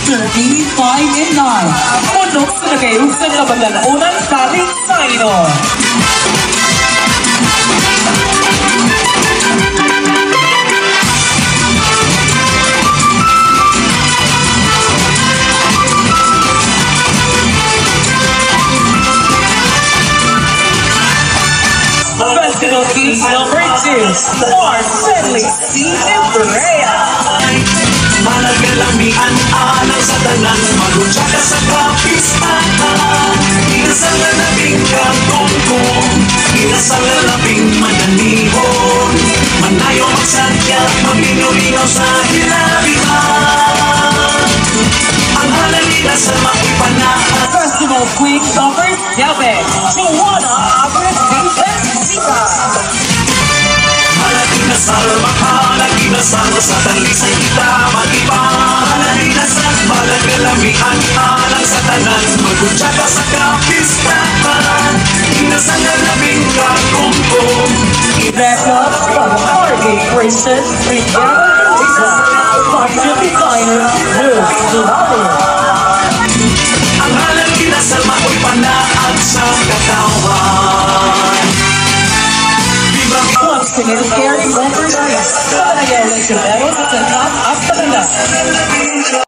35-9. Punok sa nagayusan nga batanunan Talisaynon. Festival Heat number 2, Marcelli C. Brea. Malagalamian alang sa tanan, Magutya ka sa kapistahan. Inasal na labing katungkong, Inasal na labing mananihon. Manayo magsadya, Mamingaw-ingaw sa hilabihan. Ang halal inasal maipanahan. Festival Queen number 7, Joanna Agnes Vicentita. Malaginasal, mahalaginasal, sa talisay kita mag-iba. Malaginasal, malagalamian, alang sa tanan, magutya ka sa kapistahan. Inasal na labing kakumkum. Backup from RD Christian Rivera Lisa. Costume designer Luz Lalo. Ang halal inasal, mao'y panaag sa katawan. Once again,